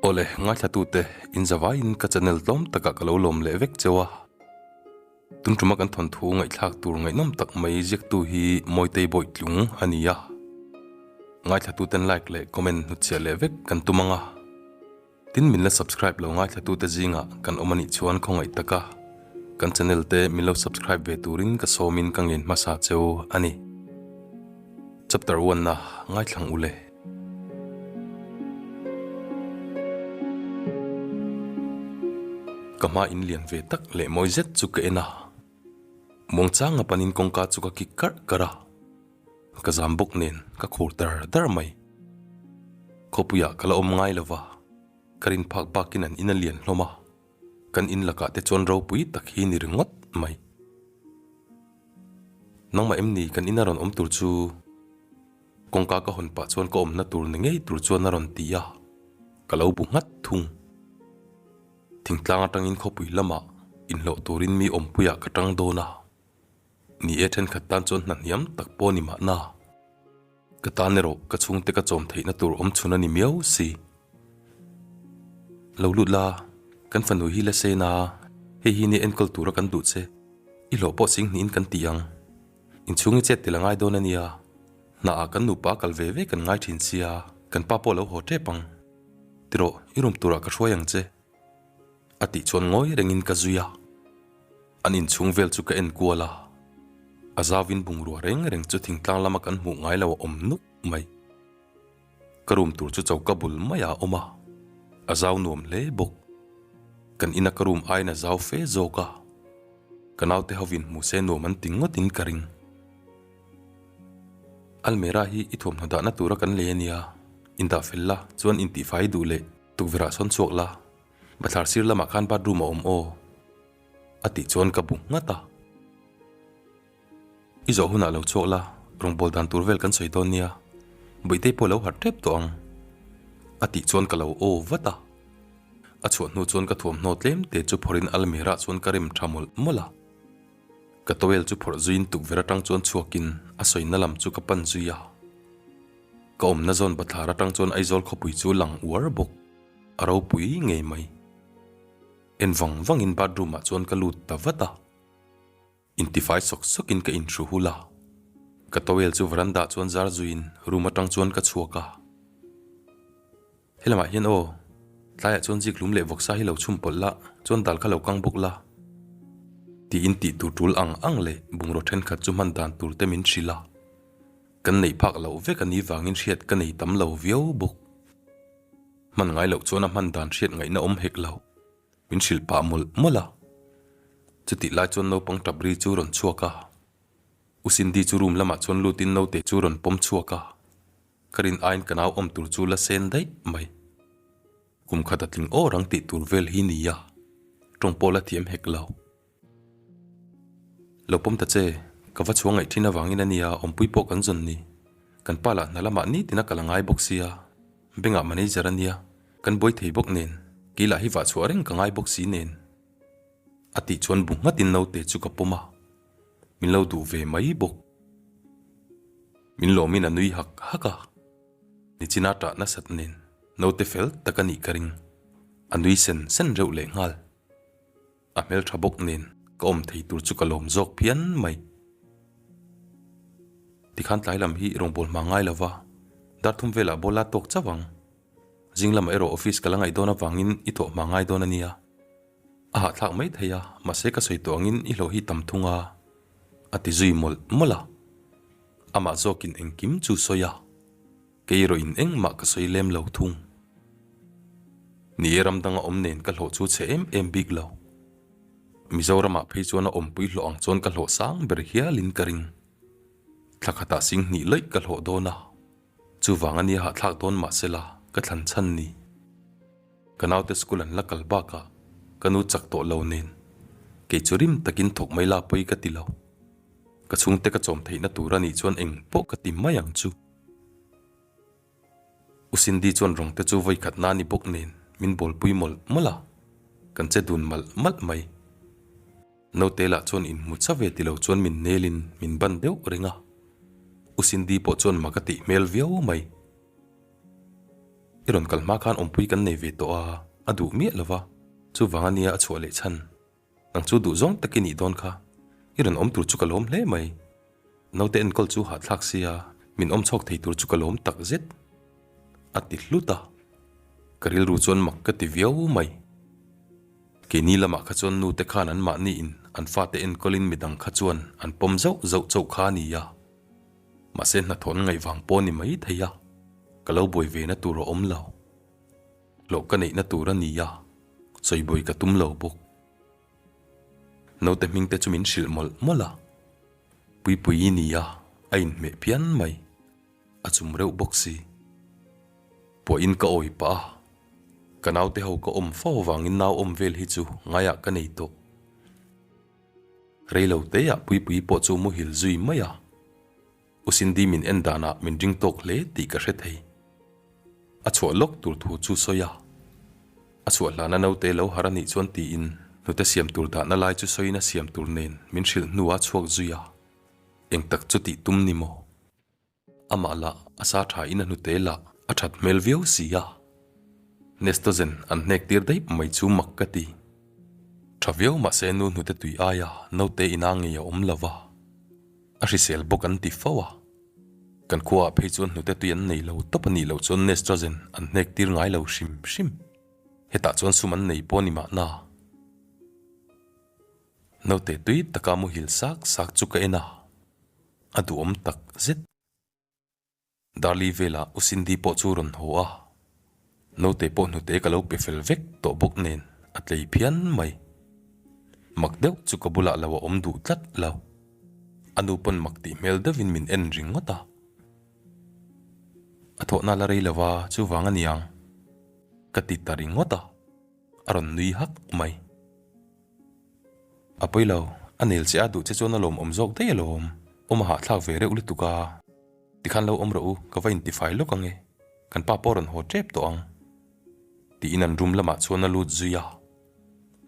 Awle, ngaithlatute, in zavaiin ka channel tlawm takah ka lo lawm leh vek cheu a. Tun tuma kan thawnthu ngaihthlak tur ngaihnawm tak mai ziaktu hi Mawitei Bawitlung a ni a. Ngaithlatuten like leh comment hnutchhiah leh vek kan tum ang a. Tin min la subscribe lo ngaithlatute zingah kan awm a nih chuan khawngaih taka kan channel te min lo subscribe ve turin ka sawmin ka ngen hmasa cheu a ni. Chapter one a ngaithlang u le. Ka hma in lian ve tak leh mawi zet chu ka en a, muangchanga panin kawngka chu ka kik karh karh a, ka zam bawk nen ka khur dar dar mai. Khawpuiah ka la awm ngai lo va, ka rin phak bakin an in a lian hlawm a, kan in lakah te chuan ropui tak hi ni ringawt mai. Nangmah em ni kan in a rawn awm tur chu? Kawngka ka hawn pah chuan ka awmna tur ni ngei tur chuan a rawn ti a, ka lo bu nghat thung. Thingtlang atangin khawpui lamah inhlawh turin mi awmpuiah ka tang dawn a, ni e thenkhat tan chuan hna hniam tak pawh a ni mahna. Ka tan erawh ka chhungte ka chawm theihna tur awm chhun a ni miau si. Lo lut la, kan fanu hi la sen a, hei hi nia enkawl tura kan duh che, i hlawh pawh sing hnihin kan ti ang. Inchhung i chet tel a ngai dawn a nia, hnaah kan nupa a kal ve ve kan ngai thin sia, kan pa pawh a lo haw tep ang. Tirawh, i room turah ka hruai ang che. A tih chuan ngawi rengin ka zui a, an inchhung vel chu ka en kual a, a zauvin bungrua reng reng chu thingtlang lama kan hmuh ngai lo a awm nuk mai. Ka room tur chu choka bul maiah a awm a, a zau nuam hle bawk. Kan ina ka room aiin a zau fe zawk a, ka naute hovin hmu se nuam an ti ngawtin ka ring. Almera hi i thuamhnaw dahna tura kan lei a nia, indah fel la chuan intihfai duh leh tukverhah sawn chhuak la, bathlar sir lamah khan bathroom a awm aw a tih chuan ka bu nghat a. I zawh hunah lo chhuak la, rawngbâwl dan tur vel kan sawi dawn nia, Bawihtei pawh lo harh tep tawh ang a tih chuan ka lo aw vat a. A chhuah hnu chuan ka thuamhnaw tlem te chu phawrhin almirah chuan ka rem tha mawlh mawlh a. Ka towel chu phawrh zuiin tukverh atang chuan chhuakin a sawina lam chu ka pan zui a. Ka awmna zawn bathlar atang chuan Aizawl khawpui chu lang uar bawk, a ropui ngei mai. En vang vangin bathroom ah chuan ka lut ta vat a. Intifai sawk sawkin ka inhru hul a, ka towel chu veranda chuan zar zuiin room atang chuan ka chhuak a. Helamah hian aw, tlaiah chuan zik lum leh vawksa hi lo chhum pawlh la, chuan dal kha lo kang bawk la. Tiin tih tur tul ang ang leh bungraw thenkhat chu hman dan tur te min hrilh a. Kan neih phak loh vek a ni vangin hriat ka nei tam lo viau bawk. Hman ngai loh chuan a hman dan hriat ngaihna awm hek lo. Min hrilh pah mawlh mawlh a. Chutih lai chuan naupang tap ri chu rawn chhuak a. U Cindy chu room lamah chuan lutin naute chu rawn pawm chhuak a. Ka rin aiin ka nau awm tur chu la sen daih mai. Kum khat a tling awr ang tih tur vel hi nia. Tawng pawh la thiam hek lo. Lo pawm ta che, ka va chhuang ngaih thin avangin a nia awmpui pawh kan zawn ni. Kan pa lah hna lamah nitin a kal a ngai bawk sia, bengah manager a nia, kan buai thei bawk nen, kei lah hi vah chhuah reng ka ngai bawk si nen. A tih chuan bu nghatin naute chu ka pawm a, min lo duh ve mai bawk. Min lawmin a nui hak hak a, nichina ṭah nasat nen naute fel tak a nih ka ring, a nui sen sen reuh lehnghal. A hmeltha bawk nen ka awm thei tur chu ka lawm zawk phian mai. Tikhan tlai lam hi rawngbâwl hma ngai lo va, dar thum velah bawla tawk chauh ang. Zing lamah erawh office ka la ngaih dawn avangin i thawh hma ngai dawn a nia. A hahthlak mai thei a, mahse ka sawi tawh angin i hlawh hi tam thung a, a ti zui mawlh mawlh a. Amah zawkin engkim chu sawi a. Kei erawh in engmah ka sawi lem lo thung. Ni e ram danga awm nen ka hlawh chu chhe em em bik lo. Mizoramah phei chuan a awmpui hlawh ang chuan ka hlawh sang ber hialin ka ring. Thla khatah sing hnih lawih ka hlawh dawn a, chuvang a nia hahthlak dawn mahsela ka thlan chhan ni. Ka naute school an la kal bakah ka nu chak tawh lo nen kei chu rim takin thawk mai la pawi ka ti lo. Ka chhungte ka chawm theihna tur a nih chuan eng pawh ka ti mai ang chu. U Cindy chuan rawng te chu vawi khat na ni bawk nen min bawlpui mawlh mawlh a, kan che dun malh malh mai. Naute lah chuan inhmu cha ve ti lo chuan min nelin min ban deuh reng a, U Cindy pawh chuan mak a tih hmel viau mai. I rawn kal hma khan awmpui kan nei ve tawh a, a duh miah lo va, chuvang a nia a chhuah leh chhan. Nang chu duh zawng tak i nih dawn kha, i rawn awm tur chu ka lawm hle mai. Naute enkawl chu hahthlak sia, min awm chhawk thei tur chu ka lawm tak zet. A ti hlut a, ka rilru chuan mak ka ti viau mai. Keini lamah kha chuan nute khan an mahniin an fate enkawlin midang kha chuan an pawm zauh zauh chauh kha a ni a. Mahse hnathawh an ngaih vang pawh a ni mai thei a, ka lo buai ve na tur a awm lo. Hlawh ka neihna tur a ni a, sawi buai ka tum lo bawk. Naute hming te chu min hrilh mawlh mawlh a, Puipui i ni a, a inhmeh phian mai. A chum reuh bawk si. Puahin ka awi pah a, ka naute ho ka awm fo avangin nau awm vel hi chu ngaiah ka nei tawh. Rei lo te ah Puipui pawh chu muhil zui mai a, U Cindy min en danah min ring tawk hle tih ka hre thei. A chhuah lawk tur thu chu sawi a, a chhuah hlana naute lo har a nih chuan tiin hnute siam tur dahna lai chu sawiin a siam tur nen min hrilh hnuah a chhuak zui a, eng tak chu tih tum ni maw? Amah lah a sa tha in a hnute lah a that hmel viau si a. Nestogen an hnek tir daih mai chu mak ka ti. Tha viau mahse nu hnute tui aia naute ina ngei a awm lo va, a hrisel bawk an ti fo a. Kan khuaah phei chuan hnute tui an nei lo tawp a nih loh chuan Nestrogen an hnek tir ngai lo hrim hrim. Hetah chuan sum an nei pawh a ni mahna. Naute tui taka muhil sak sak chu ka en a. A duhawm tak zet. Darli velah U Cindy pawh chu rawn haw a, naute pawh hnute ka lo pe fel vek tawh bawk nen a tlei phian mai. Mak deuh chu ka bulah lo a awm duh tlat lo. A nu pawn mak tih hmel deuhin min en ringawt a. A thawhna la rei lo va, chuvang a niang ka ti ta ringawt a, a rawn nui hak mai. A pawi lo, a nel che a duh che chuan a lawmawm zawk daih alawm, awm a hahthlak ve reuh lutuk a, tikhan lo awm rawh u, ka va intifai lawk ang e, kan pa pawh rawn haw tep tawh ang. Tiin an room lamah chuan a lut zui a,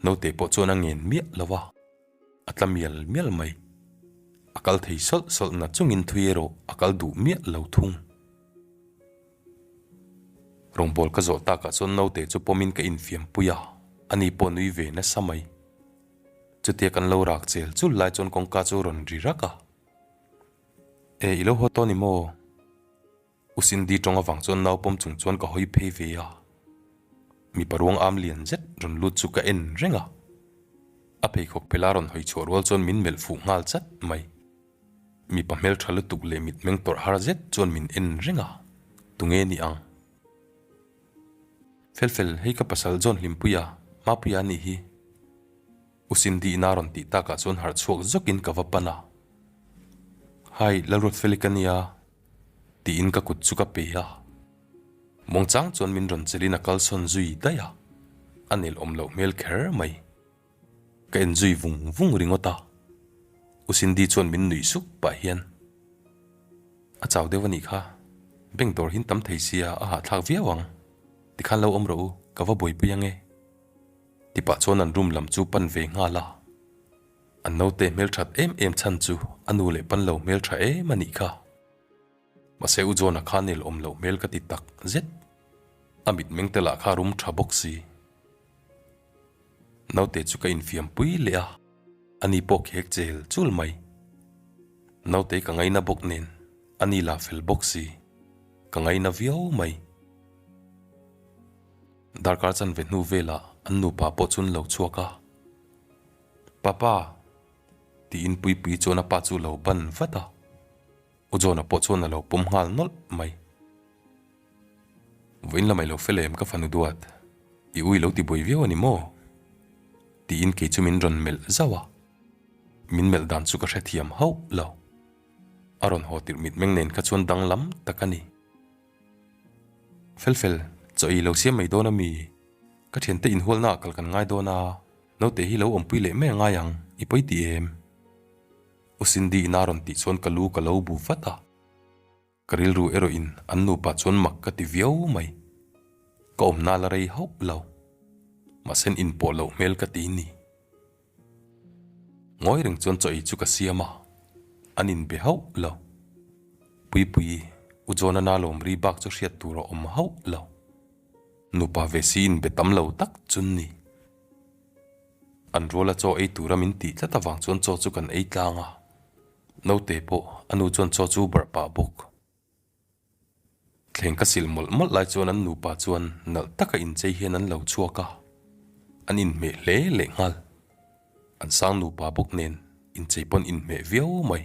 naute pawh chuan a ngen miah lo va, a tla mial mial mai. A kal thei sawlh sawlh na chungin thui erawh a kal duh miah lo thung. Rawngbâwl ka zawh tâkah chuan naute chu pawmin ka infiampui a, ani pawh nui ve nasa mai. Chutia kan lo râk chêl chul lai chuan kawngka chu rawn ri rak a. E, i lo haw tawh ni maw? U Cindy ṭawng avang chuan nau pawm chung chuan ka hawi phei ve a. Mipa ruang âm lian zet rawn lût chu ka en reng a. A pheikhawk phela rawn hawi chhuah rual chuan min melh fuh nghal chat mai. Mipa hmeltha lutuk leh mitmeng tawrh har zet chuan min en reng a, tunge ni ang? Felfel, hei ka pasal John Hlimpuia, Mapuia a nih hi. U Cindy ina rawn tih takah chuan harh chhuak zawkin ka va pan a. Hi, Lalruatfeli ka nia, tiin ka kut chu ka pe a. Muangchang chuan min rawn chelhin a kalsawn zui daih a, a nelawm loh hmel kher mai. Ka en zui vung vung ringawt a, U Cindy chuan min nuih suk pah hian, A chau deuh a nih kha, bank dawr hin tam thei sia a hahthlak viau ang, tikhan lo awm rawh u, ka va buaipui ang e. Ti pah chuan an room lam chu pan ve nghal a, an naute hmelthat em em chhan chu a nu leh pan lo hmeltha em a nih kha. Mahse U John-a kha nel awm loh hmel ka ti tak zet, a mitmeng te lah kha rum tha bawk si. Naute chu ka infiam pui leh a, ani pawh khek chel chul mai. Naute ka ngaina bawk nen, ani la fel bawk si, ka ngaina viau mai. Darkar chanve hnu velah an nupa pawh chu an lo chhuak a, Papa! tiin Puipuii chuan a pa chu lo ban vat a, U John-a pawh chuan a lo pawm nghal nawlh mai. Vawiin lamah i lo fel em ka fanu duat, i ui lo ti buai viau a ni maw? Tiin kei chu min rawn melh zauh a, min melh dan chu ka hrethiam hauh lo. A rawn haw tirh mitmeng nen kha chuan danglam tak a ni. Fel fel, chaw ei lo siam mai dawn a mi? Ka thiante inhualna ah kal kan ngai dawn a, naute hi lo awmpui leh mai a ngai ang, i pawi ti em? U Cindy ina rawn tih chuan ka lu ka lo bu vat a. Ka rilru erawh in an nupa chuan mak ka ti viau mai. Ka awmna la rei hauh lo. Mahse an inpawh loh hmel ka ti ni. Ngawi reng chuan chaw ei chu ka siam a, an inbe hauh lo. Puipuii, U John-a na lawm ri bak chu hriat tur a awm hauh lo. Nupa ve si inbe tam lo tak chun ni. An ruala chaw ei tura min tih tlat avang chuan chaw chu kan ei tlang a. Naute pawh a nu chuan chaw chu barh pah bawk. Thleng ka sil mawlh mawlh lai chuan an nupa chuan nalh taka inchei hian an lo chhuak a, an inhmeh hle lehnghal. An sang nupa bawk nen inchei pawn inhmeh viau mai.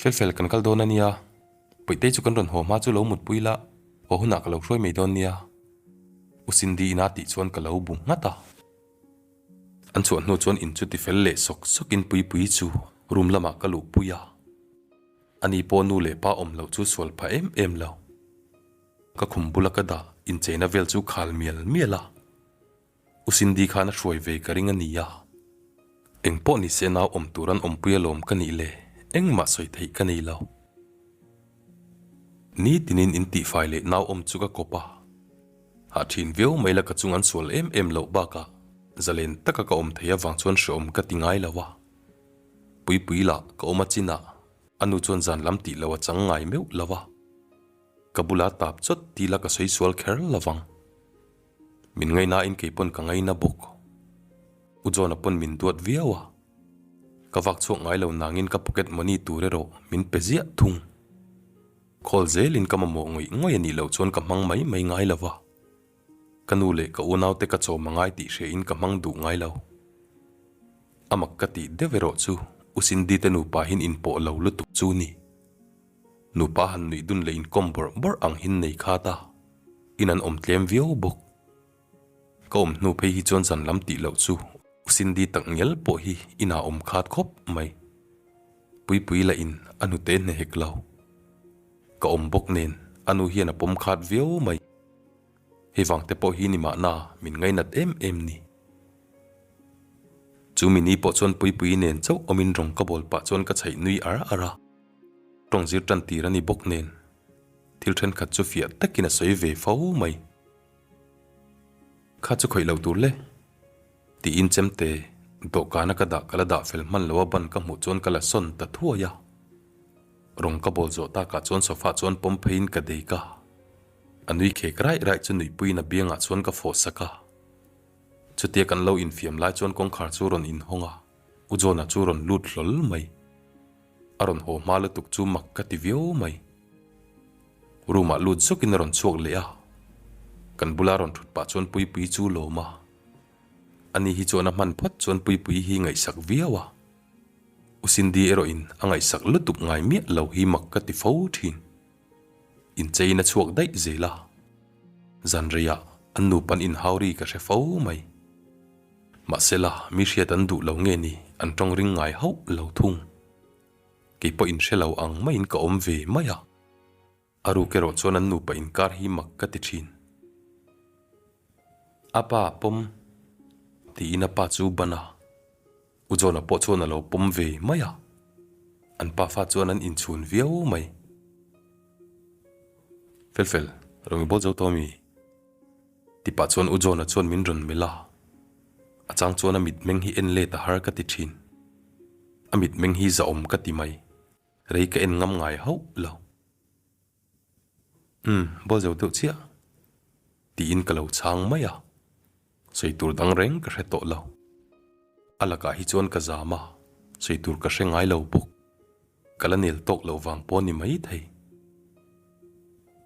Fel fel kan kal dawn a nia, Puihtei chu kan rawn haw hma chu lo mutpui la, haw hunah ka lo hruai mai dawn nia. U Cindy ina tih chuan ka lo bu nghat a. An chhuah hnu chuan in chu tifel leh sawk sawkin Puipuii chu room lamah ka luhpui a. Ani pawh nu leh pa awm loh chu sual pha em em lo. Ka khum bula ka dah incheina vel chu khal mial mial a. U Cindy khan a hruai ve ka ring a nia. Eng pawh ni se nau awm tur an awmpui alawm ka nih le, engmah sawi theih ka nei lo. Ni tinin in tihfai leh nau awm chu ka kawp a. Hah thin viau mai la ka chung an sual em em loh bakah zalen taka ka awm thei avang chuan hreawm ka ti ngai lo a. Puipui lah ka awm a chinah a nu chuan zan lam tih lo a chang ngai meuh lo a. Ka bula tap chawt ti la ka sawi sual kher lo vang. Min ngaihnain kei pawn ka ngaina bawk. U John-a pawn min duat viau a. Ka vak chhuak ngai lo nangin ka pocket money tur erawh min pe ziah thung. Khawl zelin ka mamawh ngawih ngawih a nih loh chuan ka hmang mai mai ngai lo va. Ka nu leh ka unaute ka chawm a ngai tih hriain ka hmang duh ngai lo. A mak ka tih deuh erawh chu U Cindy te nupa hin inpawh lo lutuk chu ni. Nupa han nuih dun leh inkawm bawrh bawrh ang hin nei khat a, in an awm tlem viau bawk. Ka awm hnu phei hi chuan zan lam tih loh chu U Cindy tak ngial pawh hi inah awm khat khawp mai. Puipui lah in a hnute hne hek lo. Ka awm bawk nen a nu hian a pawm khat viau mai. Hei vang te pawh hi ni mahna min ngainat em em ni. Chu mi ni pawh chuan Puipui nen chauh awmin rawng ka bawl pah chuan ka chhaih nui ar ar a. Tawng zir tan tir a ni bawk nen thil thenkhat chu fiah takin a sawi ve fo mai. Kha chu khawih lo tur le. Tiin chemte dawhkana ka dah ka la dah fel hman lo a ban ka hmuh chuan ka la sawn ta thuai a. Rawng ka bawl zawh takah chuan sofa chuan pawm pheiin ka dek a. A nui khek raih raih chu nuihpuiin a biangah chuan ka fawh sak a. Chutia kan lo infiam lai chuan kawngkhar chu rawn inhawng a, U John-a chu rawn lut hlawl mai. A rawn haw hma lutuk chu mak ka ti viau mai. Room ah lut zawkin a rawn chhuak leh a, kan bula rawn thut pah chuan Puipuii chu lawm a. Ani hi chuan a hman phawt chuan Puipuii hi ngaihsak viau a. U Cindy erawhin a ngaihsak lutuk ngai miah lo hi mak ka ti fo thin. Incheiin a chhuak daih zel a, zan reiah an nupan inhau ri ka hre fo mai. Mahsela mi hriat an duh lo nge ni an tawng ring ngai hauh lo thung. Kei pawh inhre lo ang maiin ka awm ve mai a. A ruk erawh chuan an nupa inkar hi mak ka ti thin. A pa pawm tiin a pa chu ban a. U John-a pawh chuan a lo pawm ve mai a, an pafa chuan an inchhun viau mai. Felfel, rawn i bawl zo tawh ami? Ti pah chuan U John-a chuan min rawn melh a, a chang chuan a mitmeng hi en let a har ka ti thin. A mitmeng hi zahawm ka ti mai, rei ka en ngam ngai hauh lo. Umm, bawl zo deuh chiah, tiin ka lo chhang mai a. Sawi tur dang reng ka hre tawh lo. A lakah hi chuan ka zam a, sawi tur ka hre ngai lo bawk. Ka la nel tawk loh vang pawh ni mai thei.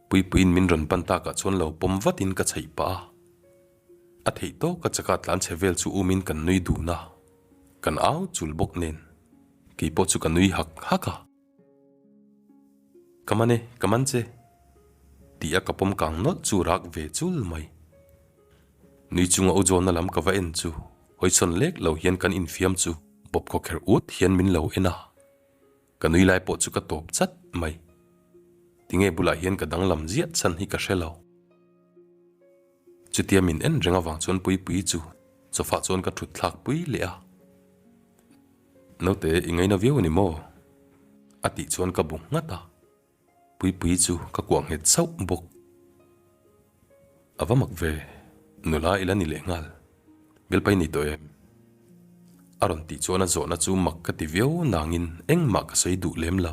Puipuiin min rawn pan takah chuan lo pawm vatin ka chhaih pah a. A theih tawka chaka tlan chhe vel chu umin kan nui dun a, kan au chul bawk nen keipawh chu ka nui hak hak a. Ka man e, ka man che, tih a ka pawm kang nawlh chu rak ve chul mai. Nui chunga u John-a lam ka va en chu hawisawn lek lo hian kan infiam chu bawp khaw kher ut hian min lo en a, ka nui lai pawh chu ka tawp chat mai. Tinge bulah hian ka danglam ziah chhan hi ka hre lo. Chutia min en reng avang chuan Puipuii chu sofa chuan ka thut thlak pui leh a. Naute i ngaina viau a ni maw? A tih chuan ka bu nghat a, Puipuii chu ka kuah nghet chauh bawk. A va mak ve, nula i la ni leh nghal, Bialpai ni tawh em? A rawn tih chuan a zawhna chu mak ka ti viau nangin engmah ka sawi duh lem lo.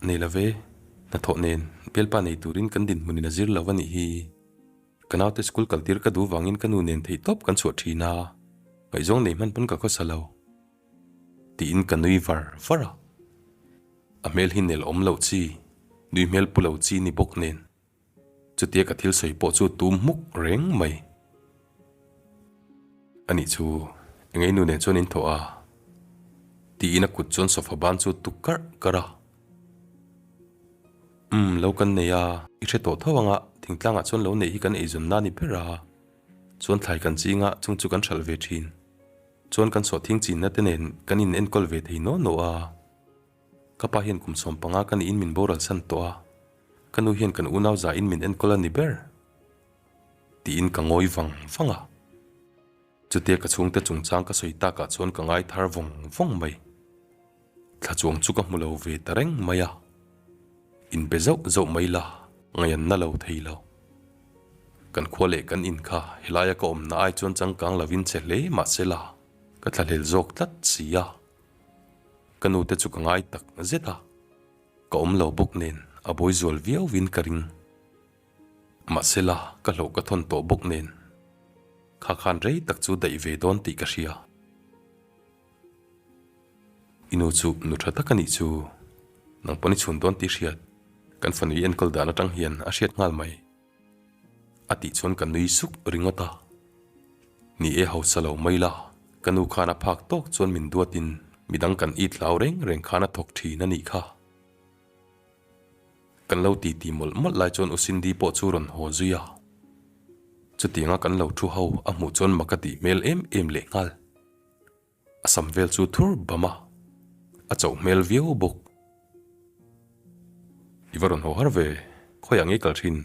Nei lo ve. Hnathawh nen bialpa nei turin kan dinhmunin a zir lo a nih hi. Ka naute school kal tir ka duh vangin ka nu nen theih tawp kan chhuah thin a, ngaihzawng nei hman pawn ka khawsa lo. Tiin ka nui var var a. A hmel hi nel awm loh chi, nui hmel pu lo chi ni bawk nen. Chutia ka thil sawi pawh chu tum hmuk reng mai. Anih chu, engei nu nen chuan in thawh a? Tiin a kut chuan sofa ban chu tuk karh karh a. Umm, lo kan nei a, i hre tawh tho anga thingtlangah chuan lo neih hi kan eizawn na ni ber a. Chuan thlai kan ching a, chung chu kan hralh ve thin. Chuan kan sawhthing chinna te nen kan in enkawl ve thei naw naw a. Ka pa hian kum 15 ka niin min boral san tawh a, ka nu hian kan unau za in min enkawl a ni ber tiin ka ngawi vang vang a. Chutia ka chhungte chungchang ka sawi takah chuan ka ngai thar vawng vawng mai. Thla chuang chu ka hmu lo ve ta reng mai a, inbe zauh zauh mai la ngaih-anna lo thei lo. Kan khua leh kan in kha helaia ka awmna ai chuan changkang lovin che hle mahsela ka thlahlel zawk tlat si a. Ka nu te chu ka ngai tak zet a, ka awm lo bawk nen a buai zual viau vin ka ring. Mahsela ka hlauh ka thawn tawh bawk nen kha khan rei tak chu daih ve dawn tih ka hria. I nu chu nu tha tak a nih chu, nang pawn i chhun dawn tih hriat, kan fanu i enkawl dan atang hian a hriat nghal mai. A tih chuan ka nui suk ringawt a. Ni e hausa lo mai la, ka nu khan a phak tawk chuan min duatin midang kan it hlau reng reng khan a thawk thin a nih kha. Kan lo ti ti mawlh mawlh lai chuan U Cindy pawh chu rawn haw zui a. Chutianga kan lo thu ho a hmuh chuan mak a tih hmel em em leh nghal. A sam vel chu thur bam a, a chauh hmel viau bawk. I va rawn haw har ve, khawiah ngei kal thin,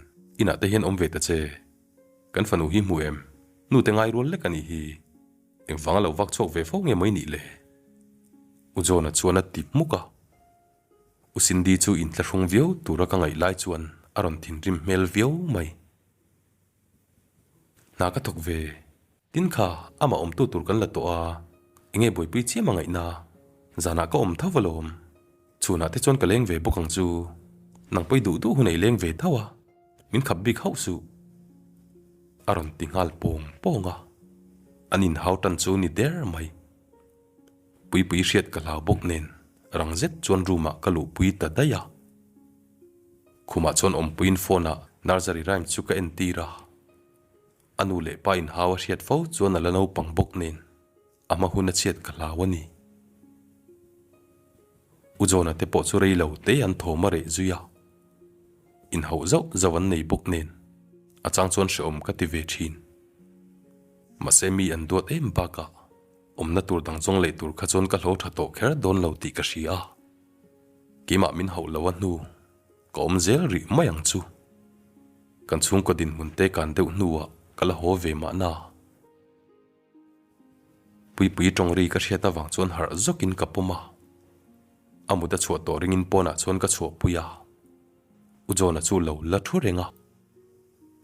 inah te hian awm ve ta che. Kan fanu hi hmu em, nu te ngai rual lek a nih hi, engvanga lo vak chhuak ve fo nge mai nih le? U John-a chuan a ti hmuk a. U Cindy chu inthlahrung viau tura ka ngaih lai chuan a rawn thinrim hmel viau mai. Hna ka thawk ve. Tin kha, amah awmtu tur kan la tawh a, enge buaipui chiam a ngaihna? Zanah ka awm tho alawm. Chhunah te chuan ka leng ve bawk ang chu. Nang pawi duh duh hun ei leng ve tho a, min khap bik hauh suh. A rawn ti nghal pawng pawng a, an inhau tan chu ni der mai. Puipui hriat ka hlau bawk nen rang zet chuan room ah ka luhpui ta daih a. Khumah chuan awmpuiin phone ah nursery rhyme chu ka entir a. A nu leh pa inhau a hriat fo chuan a la naupang bawk nen a hma hun a chhiat ka hlau a ni. U John-a te pawh chu rei lo te an thawm a reh zui a. Inhauh zauh zauh an nei bawk nen a chang chuan hrehawm ka ti ve thin. Mahse mi an duat em bakah Awmna tur dang zawng leh tur kha chuan ka hlo tha tawh kher dawn lo tih ka hria a, keimah min hauh lo a hnu ka awm zel rih mai ang chu. Kan chhungkaw dinhmun te kan deuh hnuah ka la haw ve mahna. Puipui tawng ri ka hriat avang chuan harh zawkin ka pawm a, a mut a chhuah tawh ringin pawnah chuan ka chhuahpui a, U John-a chu lo la thu reng a,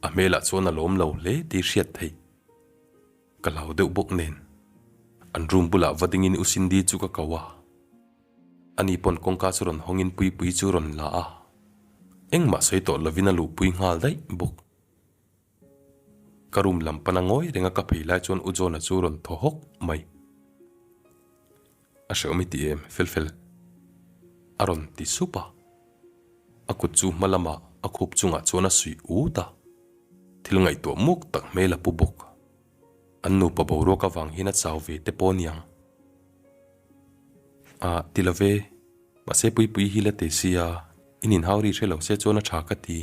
a hmelah chuan a lawm lo hle tih hriat theih. Ka hlau deuh bawk nen an room bulah va dingin U Cindy chu ka ko a, ani pawn kawngka chu rawn hawngin Puipui chu rawn la a, engmah sawi tawh lovin a luhpui nghal daih bawk. Ka room lam pana ngawi renga ka phei lai chuan U John-a chu rawn thaw hawk mai. A hrehawm i ti em fel fel? A rawn ti sup a, a kut chu hma lamah a khup chungah chuan a suih ut a, thil ngaihtuah muk tak hmel a pu bawk. An nupa boruak avang hian a chau ve te pawh aniang. Ah, ti lo ve, mahse Puipui hi la te sia, in inhau ri hre lo se chuan a tha ka ti.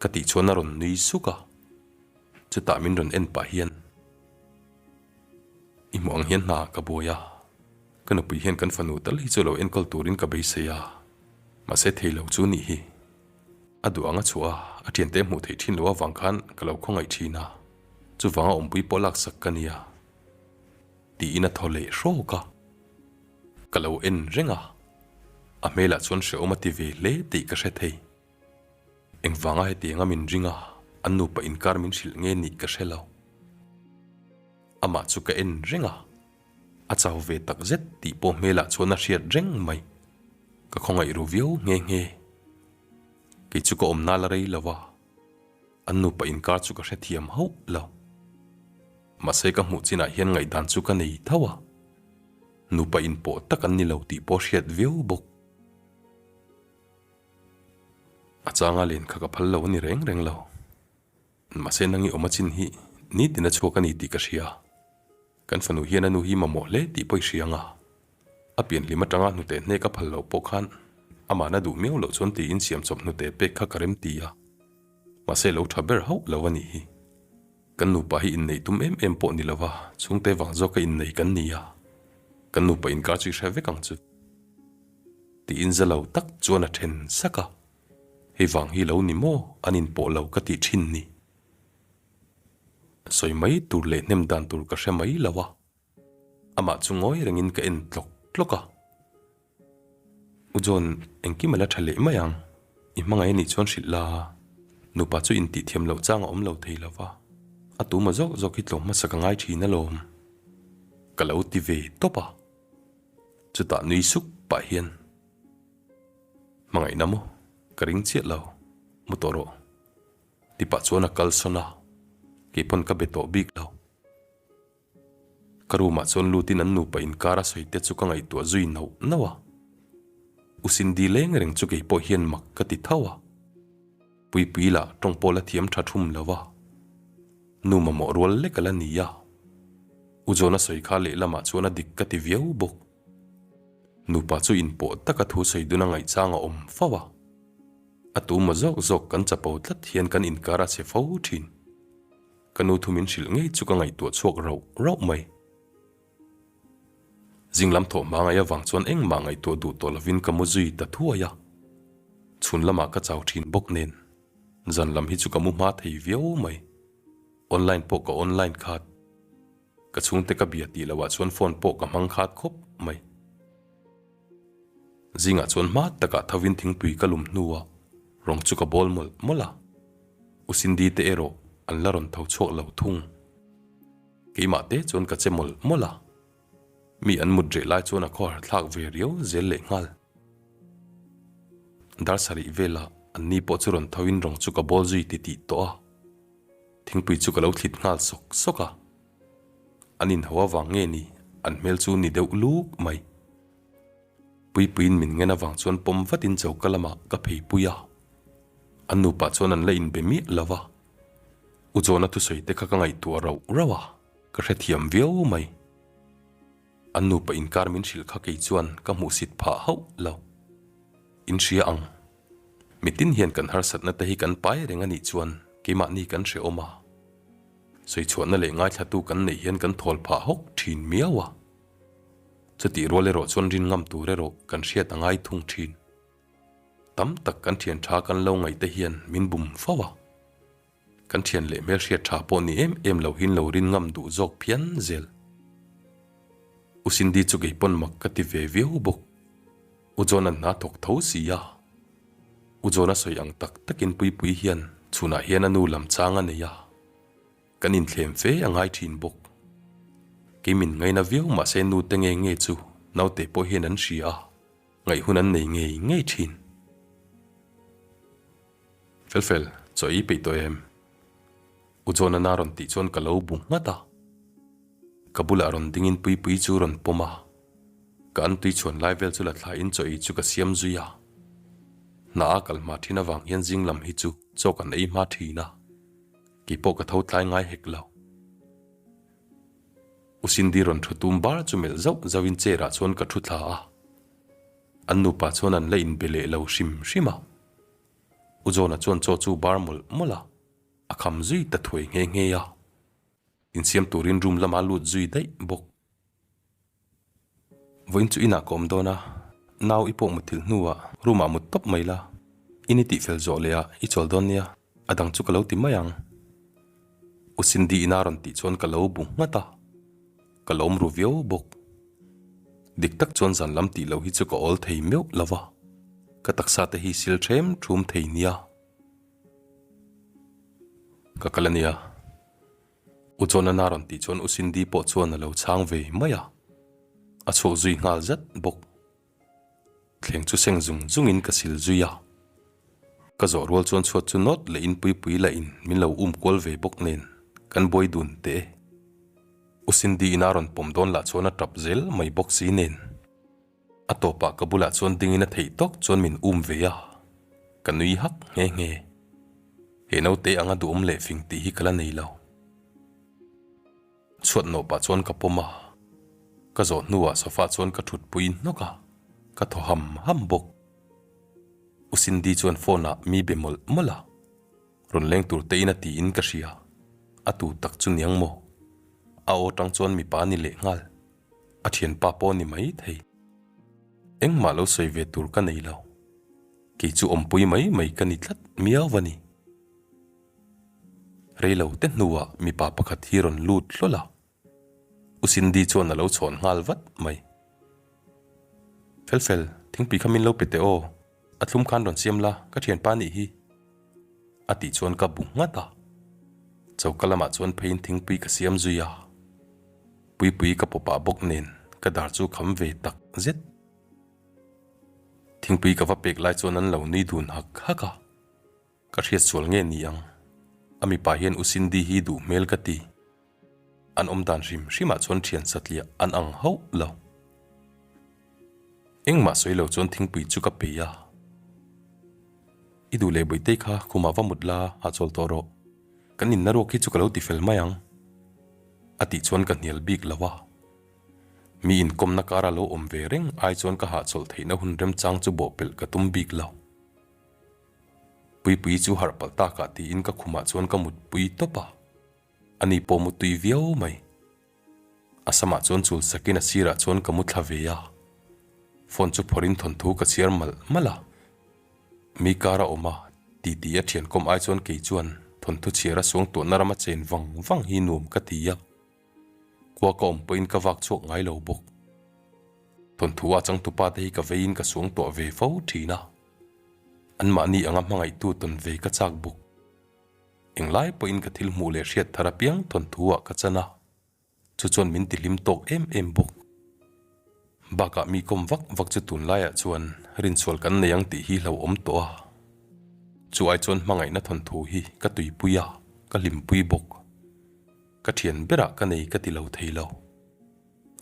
Ka tih chuan a rawn nui suk a, chutah min rawn en pah hian, I hmuh ang hian hna ka buai a, ka nupui hian kan fanu tal hi chu lo enkawl turin ka beisei a, mahse thei lo chu nih hi. A duh ang a chhuah a, a thiante hmuh theih thin loh avang khan ka lo khawngaih thin a, chuvanga awmpui pawh laksak ka nia. Tiin a thaw leh hrawk a, ka lo en reng a, a hmelah chuan hrehawm a ti ve hle tih ka hre thei. Engvanga hetianga min ring a, an nupa inkar min hrilh nge nih ka hre lo. Amah chu ka en reng a, a chau ve tak zet tih pawh hmelah chuan a hriat reng mai. Ka khawngaih ru viau nghe nghe. Kei chu ka awmna la rei lo a, an nupa inkar chu ka hrethiam hauh lo. Mahse ka hmuh chinah hian ngaihdan chu ka nei tho a, nupa inpawh tak an ni lo tih pawh hriat viau bawk. A changa len kha ka phal lo a ni reng reng lo. Mahse nang i awm a chin hi nitin a chhuak a ni tih ka hria. Kan fanu hian a nu hi mamawh hle tih pawh i hria ang a. A pianhlim atanga hnute hnek a phal loh pawh khan amah na duh miau loh chuan tiin siamchawp hnute pek kha ka rem ti a. Mahse lo tha ber hauh lo a nih hi. Kan nupa hi inneih tum em em pawh ni lova chhungte vang zawka innei kan ni a. Kan nupa inkar chu i hre vek ang chu. Tiin za lo tak chuan a then sak a. Hei vang hi lo ni maw an inpawh lo ka tih thin ni. Sawi mai tur leh hnem dan tur ka hre mai lo a. Amah chu ngawi rengin ka en tlawk tlawk a. U John, engkim a la tha leh mai ang. I hmangaih a nih chuan hrilh la, nupa chu intih thiam loh chang a awm lo thei lo va, a tuma zawk zawk hi tlawm hmasa ka ngai thin alawm. Ka lo ti ve tawp a. Chutah nui suk pah hian, Hmangaihna maw? Ka ring chiah lo. Mu tawh rawh. Ti pah chuan a kalsawn a, keipawn ka be tawh bik lo. Ka room ah chuan lutin an nupa inkar a sawi te chu ka ngaihtuah zui nauh nauh a. U Cindy leng reng chu kei pawh hian mak ka ti tho a. Puipui lah tawng pawh la thiam tha thum lo a. Nu mamawh rual lek a la ni a. U John a sawi kha lehlamah chuan a dik ka ti viau bawk. Nupa chu inpawh taka thu sawi dun a ngaihchang a awm fo a. A tu maw zawk zawk kan chapo tlat hian kan inkar a che fo thin. Ka nu thu min hrilh ngei chu ka ngaihtuah chhuak rauh rauh mai. Zing lam thawh hma ngaih avang chuan engmah ngaihtuah duh tawh lovin ka mu zui ta thuai a. Chhun lamah ka chau thin bawk nen, zan lam hi chu ka mu hma thei viau mai. Online pawh ka online khat. Ka chhungte ka bia tih lohah chuan phone pawh ka hmang khat khawp mai. Zingah chuan hma takah thovin thingpui ka lum hnuah rawng chu ka bawl mawlh mawlh a. U Cindy te erawh an la rawn tho chhuak lo thung. Keimah te chuan ka che mawlh mawlh a. Mi an mut reh lai chuan a khawhar thlak ve riau zel leh nghal. Dar sarih velah an ni pawh chu rawn thoin rawng chu ka bawl zui titih tawh a. Thingpui chu ka lo thlit nghal sawk sawk a. An inho avang nge ni an hmel chu ni deuh luk mai. Puipuiin min ngen avang chuan pawm vatin choka lamah ka phei pui a. An nupa chuan an la inbe miah lo va. U Johna thusawi te kha ka ngaihtuah rauh rauh a, ka hrethiam viau mai. An nupa inkar min hrilh kha kei chuan ka hmuhsit phah hauh lo. In hria ang. Mitin hian kan harsatna te hi kan pai reng a nih chuan keimahni kan hrehawm a. Sawichhuahna leh ngaithlatu kan neih hian kan thawl phah hawk thin miau a. Chutih rual erawh chuan rin ngam tur erawh kan hriat a ngai thung thin. Tam tak kan thian tha kan lo ngaih te hian min bum fo a. Kan thian leh hmelhriat tha pawh ni em em lo hin lo rin ngam duh zawk phian zel. U Cindy chu kei pawn mak ka ti ve viau bawk. U John-a'n hna thawk tho si a. U John-a sawi ang tak takin Puipui hian chhunah hian a nu lam chang a nei a. Kan inthlem fe a ngai thin bawk. Kei min ngaina viau mahse nu te nge nge chu naute pawh hian an hria a, ngaih hun an nei ngei ngei thin. Felfel, chaw ei peih tawh em? U John-a rawn tih chuan ka lo bu nghat a. Ka bulah rawn dingin Puipui chu rawn pawm a. Ka an tui chhuan lai vel chu la thlaiin chaw ei chu ka siam zui a. Hna a kal hma thin avang hian zing lam hi chu chaw kan ei hma thin a. Kei pawh ka tho tlai ngai hek lo. U Cindy rawn thu tum bar chu melh zauh zauhin chair ah chuan ka thu thla a. An nupa chuan an la inbe leh lo hrim hrim a. U John-a chuan chaw chu bar mawlh mawlh a, a kham zui ta thuai nghe nghe a. Insiam turin room lama lut zui daih bawk. Vawiin chu inah ka awm dawn a, nau i pawh mutthilh hnuah room ah mut tawp mai la, in i tihfel zawh leh ah i chawl dawn nia, a dang chu ka lo ti mai ang. U Cindy ina rawn tih chuan ka lo bu nghat a, ka lawm ru viau bawk. Dik tak chuan zan lam tih loh hi chu ka awl thei meuh lo va, ka taksa te hi sil ṭhem ṭhum thei nia. Ka kal a nia. U Jonana rawn tih chuan U Cindy pawh chuan a lo chhang ve mai a, a chhuak zui nghal zat bawk. Thleng chu seng zung zungin ka sil zui a. Ka zawh rual chuan chhuat chu nawt leh in Puipuii lah in min lo um kual ve bawk nen kan buai dun teh e. U Cindy in a rawn pawm dawn lah chuan a tap zel mai bawk si nen. A tawpah ka bulah chuan dingin a theih tawk chuan min um ve a, ka nui hak nghe nghe. He naute anga duhawm leh fing tih hi ka la nei lo. Chhuat nawh pah chuan ka pawm a, ka zawh hnuah sofa chuan ka thut pui hnawk a, ka thaw ham ham bawk. U Cindy chuan phone ah mi be mawlh mawlh a, rawn leng tur te in a tiin ka hria, a tu tak chu niang maw? A aw tang chuan mipa a ni leh nghal, a thianpa pawh a ni mai thei. Engmah lo sawi ve tur ka nei lo, kei chu awmpui mai mai ka ni tlat miau a ni. Reilo te hnuah mipa pakhat hi rawn lut hlawl a, U Cindy chuan a lo chhawn nghal vat mai. Felfel, thingpui kha min lo pe teh aw, a thlum khan rawn siam la, ka thianpa nih hi. A tih chuan ka bu nghat a, choka lamah chuan pheiin thingpui ka siam zui a, Puipui ka pawpah bawk nen ka dar chu kham ve tak zet. Thingpui ka va pek lai chuan an lo nui dun hak hak a. Ka hriat sual nge ni ang? A mipa hian U Cindy hi duh hmel ka ti. An awm dan hrim hrimah chuan thian satliah an ang hauh lo. Engmah sawi lo chuan thingpui chu ka pe a. I duh leh Bawihtei kha khumah va mut la, hahchawl tawh rawh. Kan inna ruak hi chu ka lo ti fel mai ang. A tih chuan ka hnial bik lo a. Mi inkawmna kara lo awm ve reng ai chuan ka hahchawlh theihna hun remchang chu bawhpelh ka tum bik lo. Puipui chu harh palh takah tiin ka khumah chuan ka mutpui tawp a, ani pawh mutui viau mai. A samah chuan chul sakin a sirah chuan ka mu thla ve a, phone chu phawrhin thawnthu ka chhiar malh malh a. Mi kar a awm a, titi a thiankawm ai chuan kei chuan thawnthu chhiar a suangtuahna rama chen vang vang hi nuam ka ti a. Khua ka awm pawhin ka vak chhuak ngai lo bawk. Thawnthu a changtupa te hi ka veiin ka suangtuah ve fo thin a. Anmahni anga hmangaihtu tawn ve ka chak bawk. Englai pawhin ka thil hmuh leh hriat thar apiang thawnthu ah ka chan a, chu chuan min tihlim tawk em em bawk. Bakah mi kawm vak vak chu tunlaiah chuan rinchhual kan nei ang tih hi hlauhawm tawh a. Chu ai chuan hmangaihna thawnthu hi ka tuipui a, ka hlimpui bawk. Ka thian berah ka nei ka ti lo thei lo.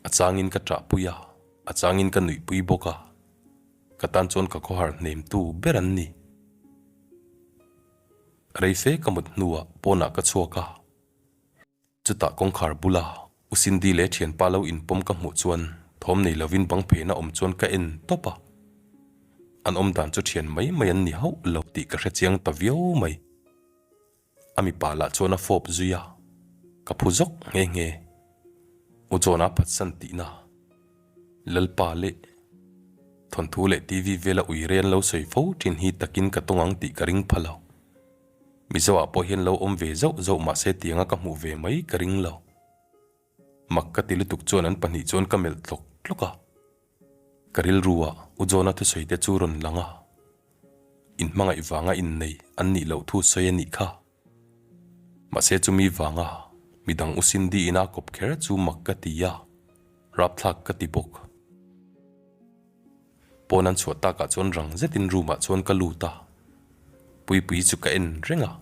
A changin ka ṭahpui a, a changin ka nuihpui bawk a. Ka tan chuan ka khawhar hnemtu ber an ni. Rei fe ka mut hnuah pawnah ka chhuak a. Chutah kawngkhar bula U Cindy leh thianpa lo inpawm ka hmuh chuan thawm nei lovin bang pheina awm chuan ka en tawp a. An awmdan chu thian mai mai an ni hauh lo tih ka hrechiang ta viau mai. A mipa lah chuan a fawp zui a, ka phu zawk nghe nghe. U John-a phatsan tihna, Lalpa leh thawnthu leh TV vela ui rei an lo sawi fo thin hi takin ka tawng ang tih ka ring pha lo. Mizoah pawh hian lo awm ve zauh zauh mahse tianga ka hmuh ve mai ka ring lo. Mak ka ti lutuk chuan an pahnih chuan ka melh tlawk tlawk a. Ka rilru ah U John-a thusawi te chu rawn lang a, in hmangaih vanga innei an nih loh thu sawi a nih kha. Mahse chumi vanga midang U Cindy ina kawp kher chu mak ka ti a, rapthlak ka ti bawk. Pawn an chhuah takah chuan rang zetin room ah chuan ka lut a, Puipuii chu ka en reng a.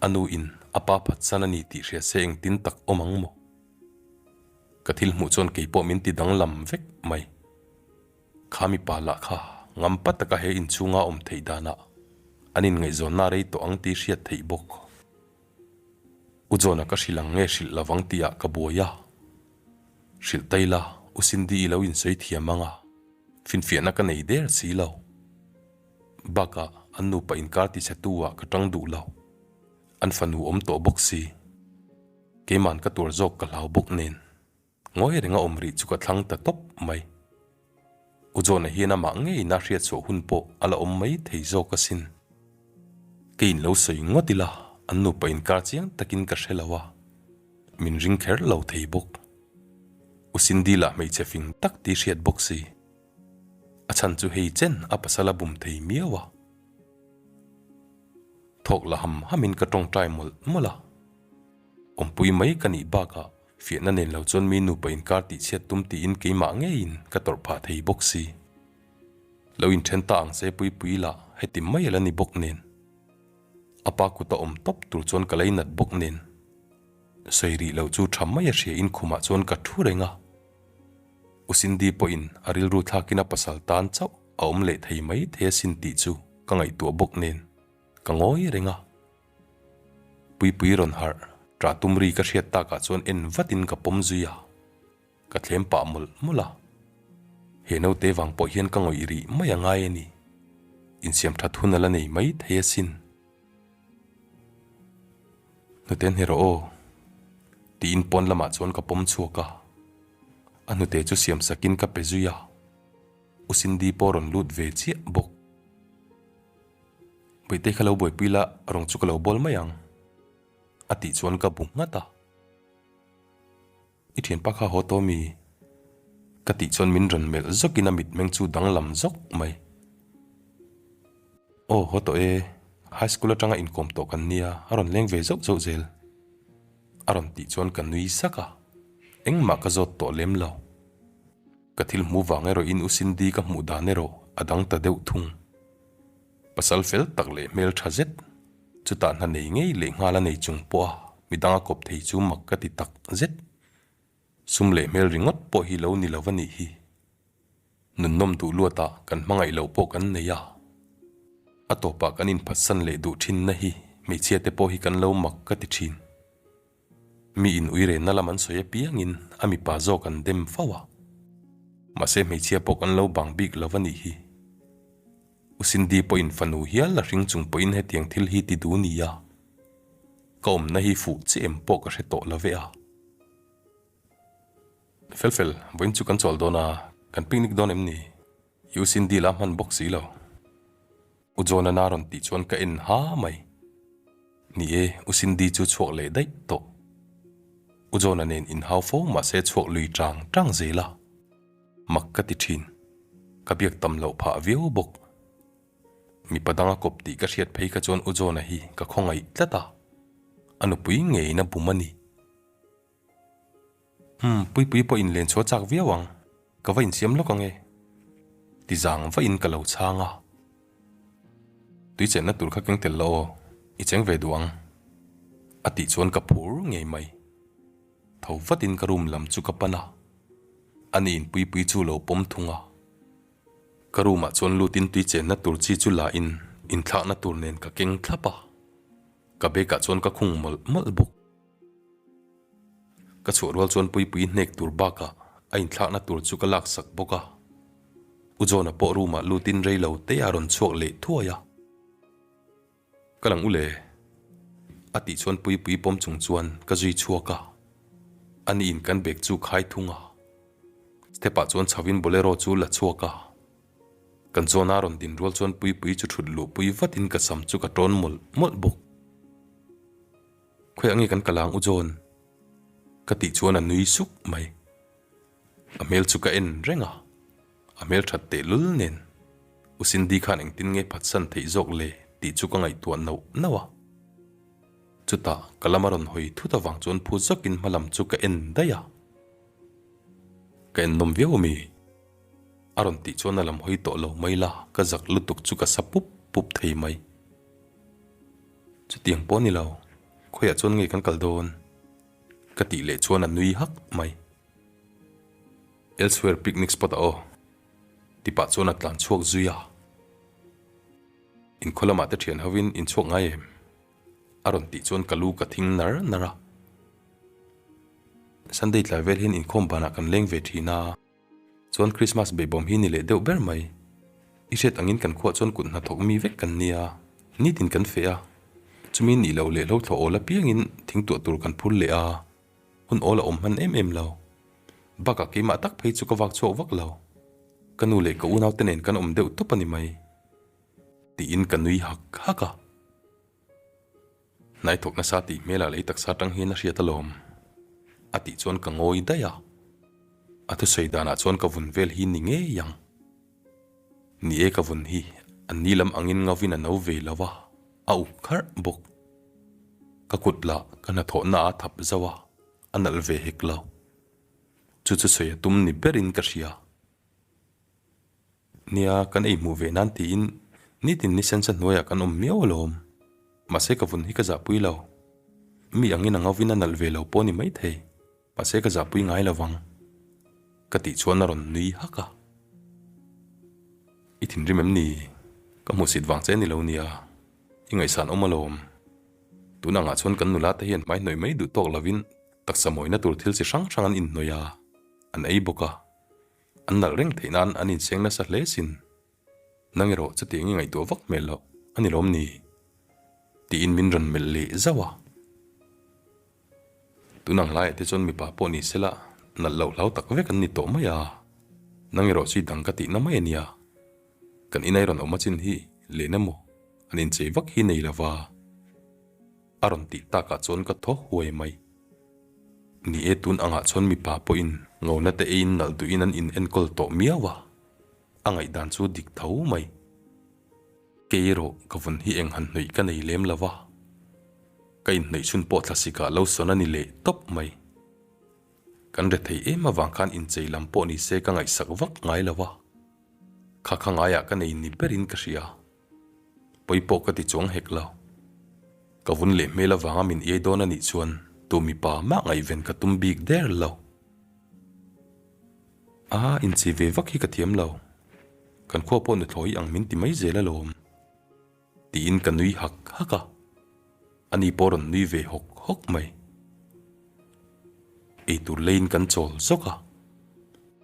A nu in a pa phatsan a ni tih hria se engtin tak awm ang maw? Ka thil hmuh chuan kei pawh min ti danglam vek mai. Kha mipa lah kha ngampa taka he inchhunga awm theih danah an inngaihzawnna rei tawh ang tih hriat theih bawk. U John-a ka hrilh ang nge hrilh lovang tihah ka buai a. Hrilh ta ila U Cindy i lo insawi thiam ang a, finfiahna ka nei der si lo. Bakah an nupa inkar tichhetu ah ka tang duh lo. An fanu awm tawh bawk si. Keiman ka tuar zawk ka hlau bawk nen ngawi renga awm rih chu ka thlang ta tawp mai. U John-a hian amah ngeiin a hriatchhuah hun pawh a la awm mai thei zawk asin. Keiin lo sawi ngawt ila an nupa inkar chiang takin ka hre lo a, min ring kher lo thei bawk. U Cindy lah hmeichhe fing tak tih hriat bawk si. A chhan chu hei chen a pasal a bum thei miau a. Thawk la ham hamin ka tawngtai mawlh mawlh a. Awmpui mai ka nih bakah fiahna nen lo chuan mi nupa inkar tihchhiat tum tiin keimah ngeiin ka tawrh phah thei bawk si. Lo inthen ta ang se Puipui lah heti mai a la ni bawk nen. A pa kut a awm tawp tur chuan ka lei nat bawk nen. Sawi rih lo chu tha mai a hria in khumah chuan ka thu reng a. U Cindy pawhin a rilru thlakin a pasal tan chauh a awm leh thei mai thei asin tih chu ka ngaihtuah bawk nen ka ngawi reng a. Puipui rawn harh, ṭah tum ri ka hriat takah chuan en vatin ka pawm zui a, ka thlem pah mawlh mawlh a. He naute vang pawh hian ka ngawih rih mai a ngai a ni. Insiam ṭhat hun a la nei mai thei asin. Hnute hne rawh aw, tiin pawn lamah chuan ka pawm chhuak a. A hnute chu siam sakin ka pe zui a, U Cindy pawh rawn lut ve chiah bawk. Puite kha lo buaipui la, rawng chu ka lo bawl mai ang, a tih chuan ka bu nghat a. I thianpa kha haw tawh mi? Ka tih chuan min rawn melh zawkin a mitmeng chu danglam zawk mai. Aw haw tawh e, high school atanga inkawm tawh kan nia, a rawn leng ve zauh zauh zel. A rawn tih chuan ka nui sak a, engmah ka zawt tawh lem lo. Ka thil hmu vang erawhin U Cindy ka hmuh dan erawh a dang ta deuh thung. Pasal fel tak leh hmel tha zet, chutah hna nei ngei leh nghal a nei chung pawh a midang a kawp thei chu mak ka ti tak zet. Sum leh hmel ringawt pawh hi lo ni lo a nih hi. Nunnawm duh luatah kan hmangaih loh pawh kan nei a. A tawpah kan inphatsan leh duh thinna hi hmeichhia te pawh hi kan lo mak ka ti thin. Mi in uirenna lam an sawi apiangin a mipa zawk an dem fo a. Mahse hmeichhia pawh kan lo bang bik lo a nih hi. U Cindy pawhin fanu hial a hring chung pawhin hetiang thil hi ti duh nia. Ka awmna hi fuh che em pawh ka hre tawh lo ve a. Fel fel, vawiin chu kan chawl dawn a, kan picnic dawn em ni? U Cindy la hman bawk si lo. U John-a rawn tih chuan ka en ha mai. Ni e, U Cindy chu chhuak leh daih tawh. U John-a nen inhau fo mahse chhuak lui tang tang zel a. Mak ka ti thin. Ka biak tam loh phah viau bawk. Mipa danga kawp tih ka hriat phei kha chuan U John-a hi ka khawngaih tlat a. A nupui ngeiin a bum a ni. Umm, Puipui pawh inlen chhuah chak viau ang, ka va insiam lawk ang e. Ti zang vahin ka lo chhang a. Tui chenna tur kha keng tel la aw, i cheng ve duh ang. A tih chuan ka phur ngei mai. Tho vatin ka room lam chu ka pan a, ani in Puipui chu lo pawm thung a. Ka room ah chuan lutin tui chenna tur chi chu la in inthlakna tur nen ka keng thlap a, ka bag ah chuan ka khung mawlh mawlh bawk. Ka chhuah rual chuan Puipui hnek tur bakah a inthlakna tur chu ka laksak bawk a. U John-a pawh room-ah lutin rei lo te a rawn chhuak leh thuai a. Ka lang u le. A tih chuan Puipui pawm chung chuan ka zui chhuak a. Ani in kan bag chu khai thung a. Step-ah chuan chho in bolero chu la chhuak a. Kan John-a rawn din rual chuan Puipui chu thut luhpui vatin ka sam chu ka tawn mawlh mawlh bawk. Khawiah nge kan kal ang u John? Ka tih chuan a nui suk mai. A hmel chu ka en reng a, a hmel that tehlul nen U Cindy khan engtin nge phatsan theih zawk le tih chu ka ngaihtuah nauh nauh a. Chutah ka lam a rawn hawi thut avang chuan phu zawkin hma lam chu ka en daih a. Ka en nawm viau ami? A rawn tih chuan a lam hawi tawh lo mai la, ka zak lutuk chu ka sa pup pup thei mai. Chutiang pawh a ni lo, khawiah chuan nge kan kal dawn? Ka tih leh chuan a nui hak mai. Elsewhere picnic spot ah aw. Ti pah chuan a tlan chhuak zui a. Inkhaw lamah te thian hovin in chhuak ngai em? A rawn tih chuan ka lu ka thing nar nar a. Sunday tlai vel hian inkhawm banah kan leng ve thin a. Chuan Christmas behbawm hi ni leh deuh ber mai. I hriat angin kan khuah chuan kut hnathawk mi vek kan nia, nitin kan feh a. Chumi nih loh leh hlothlawh awl apiangin thing tuah tur kan phur leh a, hun awl a awm hman em em lo. Bakah keimah tak phei chu ka vak chhuak vak lo. Ka nu leh ka unaute nen kan awm deuh tawp a ni mai. Tiin ka nui hak hak a. Hnai thawk nasa tih hmelah lei taksa atang hian a hriat alawm. A tih chuan ka ngawi daih a. A thusawi danah chuan ka vun vel hi ni ngei ang. Ni e ka vun hi an ni lam angin ngavin a no ve lo a, a up kharh bawk. Ka kut lah ka hnathawhna a thap zauh a, a nalh ve hek lo. Chu chu sawi a tum ni berin ka hria. Nia, kan ei hmuh ve nan tiin nitin ni sensa hnuaiah kan awm miau alawm. Mahse ka vun hi ka zahpui lo. Mi angin a ngauvin a nalh ve lo pawh a ni maithei. Mahse ka zahpui ngai lo vang. Ka tih chuan a rawn nui hak a. I thinrim em ni? Ka hmuhsit vang che a ni lo nia. I ngaihsan awm alawm. Tun angah chuan kan nula te hian hmai hnawih mai duh tawk lovin taksa mawina tur thil chi hrang hrang an inhnawih a, an ei bawk a. An nalh reng theih nan an inseng nasa hle sin. Nang erawh chutiang i ngaihtuah vak hmel loh a ni lawm ni? Tiin min rawn melh leh zauh a. Tun ang laiah te chuan mipa pawh ni sela nalh loh hlau tak vek an ni tawh mai a. Nang erawh chu i dang ka tihna mai a nia. Kan inai rawn awm a chin hi len emaw an inchei vak hi nei lova. A rawn tih takah chuan ka thaw huai mai. Ni e, tun angah chuan mipa pawhin ngona te eiin nalh duhin an in enkawl tawh miau a, a ngaihdan chu dik tho mai. Kei erawh ka vun hi eng han hnawih ka nei lem lo va, ka inhnawih chhun pawh thlasikah lo sawn a ni leh tawp mai. Kan rethei em avang khan inchei lam pawh ni se ka ngaihsak vak ngai lo va, kha kha ngaiah ka nei ni berin ka hria. Pawi pawh ka ti chuang hek lo. Ka vun leh hmel avanga min iai dawn a nih chuan tu mipa mah ngaihven ka tum bik der lo. A, inchei ve vak hi ka thiam lo. Kan khua pawh nuthlawi ang min ti mai zel alawm. Tiin ka nui hak hak a. Ani pawh rawn nui ve hawk hawk mai. Eitur leiin kan chawl zawk a.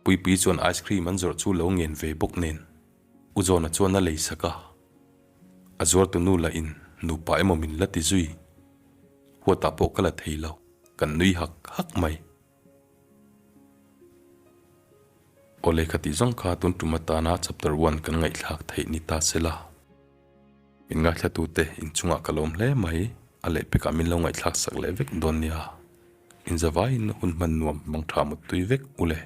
Puipui chuan ice cream an zawrh chu lo ngen ve bawk nen. U Zawna chuan a lei sak a, a zuartu nu lah in nupa emaw min la ti zui. Huatah pawh ka la thei lo, kan nui hak hak mai. Aw lehkha tih zawng kha tun tum atana chapter one kan ngaihthlak theih ni ta se la. Min ngaithlatute inchungah ka lawm hle mai, a lehpekah min lo ngaihthlak sak leh vek dawn nia. Inzavaiin hun hman nuam mangtha muttui vek u le.